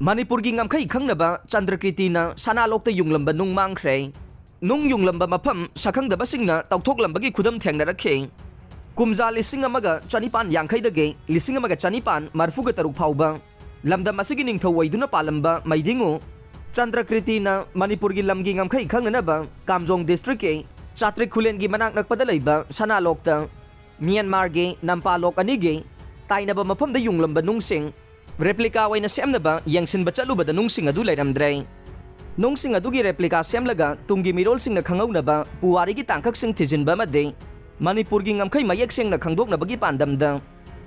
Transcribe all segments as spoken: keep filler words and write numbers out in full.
ꯃꯅꯤꯄꯨꯔꯒꯤ ꯉꯝꯈꯩ ꯈꯪꯅꯕ ꯆꯟꯗ꯭ꯔꯀ꯭ꯔꯤꯇꯤꯅ ꯁꯅꯥꯂꯣꯛꯇ ꯌꯨꯡꯂꯝꯕ ꯅꯨꯡ ꯃꯥꯡꯈ꯭ꯔꯦ꯫ ꯅꯨꯡ ꯌꯨꯡꯂꯝꯕ ꯃꯐꯝ ꯁꯛꯈꯪꯗꯕꯁꯤꯡꯅ ꯇꯧꯊꯣꯛꯂꯝꯕꯒꯤ ꯈꯨꯗꯝ ꯊꯦꯡꯅꯔꯛꯈꯤ꯫ ꯀꯨꯝꯖꯥ ꯂꯤꯁꯤꯡ ꯑꯃꯒ ꯆꯅꯤꯄꯥꯟ ꯌꯥꯡꯈꯩꯗꯒꯤ ꯂꯤꯁꯤꯡ ꯑꯃꯒ ꯆꯅꯤꯄꯥꯟ ꯃꯔꯤꯐꯨꯒ ꯇꯔꯨꯛ ꯐꯥꯎꯕ ꯂꯝꯗꯝ ꯑꯁꯤꯒꯤ ꯅꯤꯡꯊꯧ ꯑꯣꯏꯗꯨꯅ ꯄꯥꯜꯂꯝꯕ ꯃꯩꯗꯤꯡꯉꯨ ꯆꯟꯗ꯭ꯔꯀ꯭ꯔꯤꯇꯤꯅ ꯃꯅꯤꯄꯨꯔꯒꯤ ꯂꯝꯒꯤ ꯉꯝꯈꯩ ꯈꯪꯅꯅꯕ ꯀꯥꯝꯖꯣꯡ ꯗꯤꯁꯇ꯭ꯔꯤꯛꯀꯤ ꯆꯥꯇ꯭ꯔꯤꯛ ꯈꯨꯂꯦꯟꯒꯤ ꯃꯅꯥꯛ ꯅꯛꯄꯗ ꯂꯩꯕ ꯁꯅꯥꯂꯣꯛꯇ ꯃ꯭ꯌꯥꯟꯃꯥꯔꯒꯤ ꯅꯝꯄꯥꯂꯣꯛ ꯑꯅꯤꯒꯤ ꯇꯥꯏꯅꯕ ꯃꯐꯝꯗ ꯌꯨꯡꯂꯝꯕ ꯅꯨꯡꯁꯤꯡ ꯔꯦꯄ꯭ꯂꯤꯀꯥ ꯑꯣꯏꯅ ꯁꯦꯝꯅꯕ ꯌꯦꯡꯁꯤꯟꯕ ꯆꯠꯂꯨꯕꯗ ꯅꯨꯡꯁꯤꯡ ꯑꯗꯨ ꯂꯩꯔꯝꯗ꯭ꯔꯦ꯫ ꯅꯨꯡꯁꯤꯡ ꯑꯗꯨꯒꯤ ꯔꯦꯄ꯭ꯂꯤꯀꯥ ꯁꯦꯝꯂꯒ ꯇꯨꯡꯒꯤ ꯃꯤꯔꯣꯜꯁꯤꯡꯅ ꯈꯪꯍꯧꯅꯕ ꯄꯨꯋꯥꯔꯤꯒꯤ ꯇꯥꯡꯀꯛꯁꯤꯡ ꯊꯤꯖꯤꯟꯕ ꯑꯃꯗꯤ ꯃꯅꯤꯄꯨꯔꯒꯤ ꯉꯝꯈꯩ ꯃꯌꯦꯛ ꯁꯦꯡꯅ ꯈꯪꯗꯣꯛꯅꯕꯒꯤ ꯄꯥꯟꯗꯝꯗ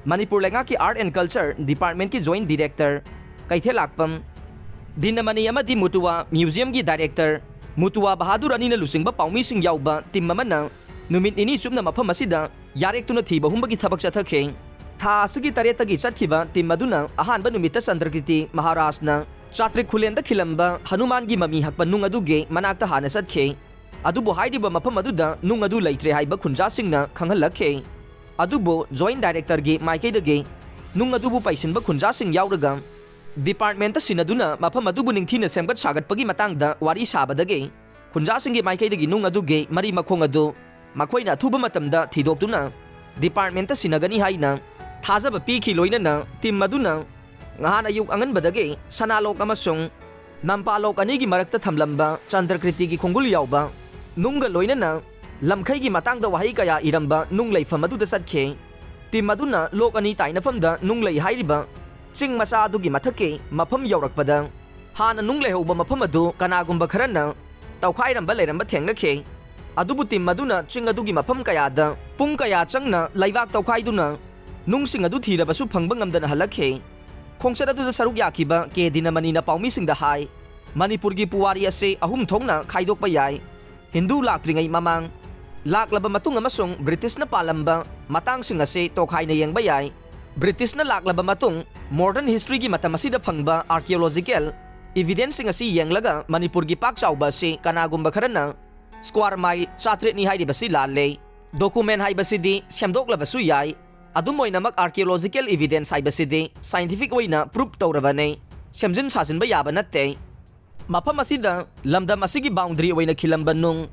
ꯃꯅꯤꯄꯨꯔ ꯂꯩꯉꯥꯛꯀꯤ Art and Culture Departmentꯀꯤ Joint Director ꯀꯩꯊꯦꯜꯂꯥꯛꯄꯝ ꯗꯤꯅꯃꯅꯤ ꯑꯃꯗꯤ ꯃꯨꯇꯨꯋꯥ Museumꯒꯤ Director ꯃꯨꯇꯨꯋꯥ ꯕꯍꯥꯗꯨꯔ ꯑꯅꯤꯅ ꯂꯨꯆꯤꯡꯕ ꯄꯥꯎꯃꯤꯁꯤꯡ ꯌꯥꯎꯕ ꯇꯤꯝ ꯑꯃꯅ ꯅꯨꯃꯤꯠ ꯅꯤꯅꯤ ꯆꯨꯞꯅ ꯃꯐꯝ ꯑꯁꯤꯗ ꯌꯥꯔꯦꯛꯇꯨꯅ ꯊꯤꯕ ꯍꯨꯝꯕꯒꯤ ꯊꯕꯛ ꯆꯠꯊꯈꯤ꯫ ꯊꯥ ꯑꯁꯤꯒꯤ ꯇꯔꯦꯠꯇꯒꯤ ꯆꯠꯈꯤꯕ ꯇꯤꯝ ꯑꯗꯨꯅ ꯑꯍꯥꯟꯕ ꯅꯨꯃꯤꯠꯇ ꯆꯟꯗ꯭ꯔꯀ꯭ꯔꯤꯇꯤ ꯃꯍꯥꯔꯥꯖꯅ ꯆꯥꯇ꯭ꯔꯤꯛ ꯈꯨꯂꯦꯟꯗ ꯈꯤꯜꯂꯝꯕ ꯍꯅꯨꯃꯥꯟꯒꯤ ꯃꯃꯤ ꯍꯛꯄ ꯅꯨꯡ ꯑꯗꯨꯒꯤ ꯃꯅꯥꯛꯇ ꯍꯥꯟꯅ ꯆꯠꯈꯤ꯫ ꯑꯗꯨꯕꯨ ꯍꯥꯏꯔꯤꯕ ꯃꯐꯝ ꯑꯗꯨꯗ ꯅꯨꯡ ꯑꯗꯨ ꯂꯩꯇ꯭ꯔꯦ ꯍꯥꯏꯕ ꯈꯨꯟꯖꯥꯁꯤꯡꯅ ꯈꯪꯍꯜꯂꯛꯈꯤ꯫ ꯑꯗꯨꯕꯨ Joint Directorꯒꯤ ꯃꯥꯏꯀꯩꯗꯒꯤ ꯅꯨꯡ ꯑꯗꯨꯕꯨ ꯄꯩꯁꯤꯟꯕ ꯈꯨꯟꯖꯥꯁꯤꯡ ꯌꯥꯎꯔꯒ departmentꯇ ꯁꯤꯟꯅꯗꯨꯅ ꯃꯐꯝ ꯑꯗꯨꯕꯨ ꯅꯤꯡꯊꯤꯅ ꯁꯦꯝꯒꯠ ꯁꯥꯒꯠꯄꯒꯤ ꯃꯇꯥꯡꯗ ꯋꯥꯔꯤ ꯁꯥꯕꯗꯒꯤ ꯈꯨꯟꯖꯥꯁꯤꯡꯒꯤ ꯃꯥꯏꯀꯩꯗꯒꯤ ꯅꯨꯡ ꯑꯗꯨꯒꯤ ꯃꯔꯤ ꯃꯈꯣꯡ ꯑꯗꯨ ꯃꯈꯣꯏꯅ ꯑꯊꯨꯕ ꯃꯇꯝꯗ ꯊꯤꯗꯣꯛꯇꯨꯅ departmentꯇ ꯁꯤꯟꯅꯒꯅꯤ ꯍꯥꯏꯅ ꯊꯥꯖꯕ ꯄꯤꯈꯤ꯫ ꯂꯣꯏꯅꯅ ꯇꯤꯝ ꯑꯗꯨꯅ ꯉꯍꯥꯟ ꯑꯌꯨꯛ ꯑꯉꯟꯕꯗꯒꯤ ꯁꯅꯥꯂꯣꯛ ꯑꯃꯁꯨꯡ ꯅꯝꯄꯥꯂꯣꯛ ꯑꯅꯤꯒꯤ ꯃꯔꯛꯇ ꯊꯝꯂꯝꯕ ꯆꯟꯗ꯭ꯔꯀ꯭ꯔꯤꯇꯤꯒꯤ ꯈꯣꯡꯒꯨꯜ ꯌꯥꯎꯕ ꯅꯨꯡꯒ ꯂꯣꯏꯅꯅ ꯂꯝꯈꯩꯒꯤ ꯃꯇꯥꯡꯗ ꯋꯥꯍꯩ ꯀꯌꯥ ꯏꯔꯝꯕ ꯅꯨꯡ ꯂꯩꯐꯝ ꯑꯗꯨꯗ ꯆꯠꯈꯤ꯫ ꯇꯤꯝ ꯑꯗꯨꯅ ꯂꯣꯛ ꯑꯅꯤ ꯇꯥꯏꯅꯐꯝꯗ ꯅꯨꯡ ꯂꯩ ꯍꯥꯏꯔꯤꯕ ꯆꯤꯡ ꯃꯆꯥ ꯑꯗꯨꯒꯤ ꯃꯊꯛꯀꯤ ꯃꯐꯝ ꯌꯧꯔꯛꯄꯗ ꯍꯥꯟꯅ ꯅꯨꯡ ꯂꯩꯍꯧꯕ ꯃꯐꯝ ꯑꯗꯨ ꯀꯅꯥꯒꯨꯝꯕ ꯈꯔꯅ ꯇꯧꯈꯥꯏꯔꯝꯕ ꯂꯩꯔꯝꯕ ꯊꯦꯡꯅꯈꯤ꯫ ꯑꯗꯨꯕꯨ ꯇꯤꯝ ꯑꯗꯨꯅ ꯆꯤꯡ ꯑꯗꯨꯒꯤ ꯃꯐꯝ ꯀꯌꯥꯗ ꯄꯨꯡ ꯀꯌꯥ ꯆꯪꯅ ꯂꯩꯕꯥꯛ ꯇꯧꯈꯥꯏꯗꯨꯅ ꯅꯨꯡꯁꯤꯡ ꯑꯗꯨ ꯊꯤꯔꯕꯁꯨ ꯐꯪꯕ ꯉꯝꯗꯅ ꯍꯜꯂꯛꯈꯤ꯫ ꯈꯣꯡꯆꯠ ꯑꯗꯨꯗ ꯁꯔꯨꯛ ꯌꯥꯈꯤꯕ ꯀꯦ ꯗꯤꯅꯃꯅꯤꯅ ꯄꯥꯎꯃꯤꯁꯤꯡꯗ ꯍꯥꯏ, ꯃꯅꯤꯄꯨꯔꯒꯤ ꯄꯨꯋꯥꯔꯤ ꯑꯁꯤ ꯑꯍꯨꯝ ꯊꯣꯛꯅ ꯈꯥꯏꯗꯣꯛꯄ ꯌꯥꯏ꯫ ꯍꯤꯟꯗꯨ ꯂꯥꯛꯇ꯭ꯔꯤꯉꯩ ꯃꯃꯥꯡ, ꯂꯥꯛꯂꯕ ꯃꯇꯨꯡ ꯑꯃꯁꯨꯡ ꯕ꯭ꯔꯤꯇꯤꯁꯅ ꯄꯥꯜꯂꯝꯕ ꯃꯇꯥꯡꯁꯤꯡ ꯑꯁꯤ ꯇꯣꯈꯥꯏꯅ ꯌꯦꯡꯕ ꯌꯥꯏ꯫ ꯕ꯭ꯔꯤꯇꯤꯁꯅ ꯂꯥꯛꯂꯕ ꯃꯇꯨꯡ modern historyꯒꯤ ꯃꯇꯝ ꯑꯁꯤꯗ ꯐꯪꯕ archaeological evidenceꯁꯤꯡ ꯑꯁꯤ ꯌꯦꯡꯂꯒ ꯃꯅꯤꯄꯨꯔꯒꯤ ꯄꯥꯛ ꯆꯥꯎꯕ ꯑꯁꯤ ꯀꯅꯥꯒꯨꯝꯕ ꯈꯔꯅ square mile ꯆꯥꯇ꯭ꯔꯦꯠꯅꯤ ꯍꯥꯏꯔꯤꯕꯁꯤ ꯂꯥꯜꯂꯦ꯫ Document ꯍꯥꯏꯕꯁꯤꯗꯤ ꯁꯦꯝꯗꯣꯛꯂꯕꯁꯨ ꯌꯥꯏ꯫ ꯑꯗꯨꯝ ꯑꯣꯏꯅꯃꯛ archaeological evidence ꯍꯥꯏꯕꯁꯤꯗꯤ scientific ꯑꯣꯏꯅ proof ꯇꯧꯔꯕꯅꯤ꯫ ꯁꯦꯝꯖꯤꯟ ꯁꯥꯖꯤꯟꯕ ꯌꯥꯕ ꯅꯠꯇꯦ꯫ ꯃꯐꯝ ꯑꯁꯤꯗ ꯂꯝꯗꯝ ꯑꯁꯤꯒꯤ ꯕꯥꯎꯟꯗꯔꯤ ꯑꯣꯏꯅ ꯈꯤꯜꯂꯝꯕ ꯅꯨꯡ,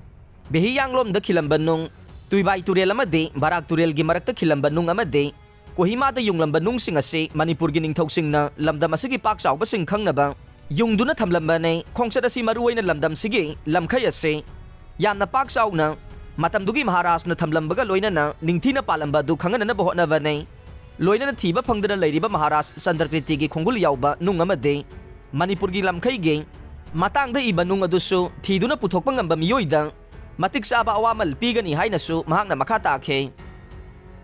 ꯕꯦꯍꯤꯌꯥꯡꯂꯣꯝꯗ ꯈꯤꯜꯂꯝꯕ ꯅꯨꯡ, ꯇꯨꯏꯕꯥꯏ ꯇꯨꯔꯦꯜ ꯑꯃꯗꯤ ꯕꯔꯥꯛ ꯇꯨꯔꯦꯜꯒꯤ ꯃꯔꯛꯇ ꯈꯤꯜꯂꯝꯕ ꯅꯨꯡ ꯑꯃꯗꯤ ꯀꯣꯍꯤꯃꯥꯗ ꯌꯨꯡꯂꯝꯕ ꯅꯨꯡꯁꯤꯡ ꯑꯁꯤ ꯃꯅꯤꯄꯨꯔꯒꯤ ꯅꯤꯡꯊꯧꯁꯤꯡꯅ ꯂꯝꯗꯝ ꯑꯁꯤꯒꯤ ꯄꯥꯛ ꯆꯥꯎꯕꯁꯤꯡ ꯈꯪꯅꯕ ꯌꯨꯡꯗꯨꯅ ꯊꯝꯂꯝꯕꯅꯤ꯫ ꯈꯣꯡꯆꯠ ꯑꯁꯤ ꯃꯔꯨꯑꯣꯏꯅ ꯂꯝꯗꯝꯁꯤꯒꯤ ꯂꯝꯈꯩ ꯑꯁꯤ ꯌꯥꯝꯅ ꯄꯥꯛ ꯆꯥꯎꯅ ꯃꯇꯝꯗꯨꯒꯤ ꯃꯍꯥꯔꯥꯖꯅ ꯊꯝꯂꯝꯕꯒ ꯂꯣꯏꯅꯅ ꯅꯤꯡꯊꯤꯅ ꯄꯥꯜꯂꯝꯕ ꯑꯗꯨ ꯈꯪꯍꯟꯅꯅꯕ ꯍꯣꯠꯅꯕꯅꯤ꯫ ꯂꯣꯏꯅꯅ ꯊꯤꯕ ꯐꯪꯗꯅ ꯂꯩꯔꯤꯕ ꯃꯍꯥꯔꯥꯖ ꯆꯟꯗ꯭ꯔꯀ꯭ꯔꯤꯇꯤꯒꯤ ꯈꯣꯡꯒꯨꯜ ꯌꯥꯎꯕ ꯅꯨꯡ ꯑꯃꯗꯤ ꯃꯅꯤꯄꯨꯔꯒꯤ ꯂꯝꯈꯩꯒꯤ ꯃꯇꯥꯡꯗ ꯏꯕ ꯅꯨꯡ ꯑꯗꯨꯁꯨ ꯊꯤꯗꯨꯅ ꯄꯨꯊꯣꯛꯄ ꯉꯝꯕ ꯃꯤꯑꯣꯏꯗ ꯃꯇꯤꯛ ꯆꯥꯕ ꯑꯋꯥꯃꯜ ꯄꯤꯒꯅꯤ ꯍꯥꯏꯅꯁꯨ ꯃꯍꯥꯛꯅ ꯃꯈꯥ ꯇꯥꯈꯤ꯫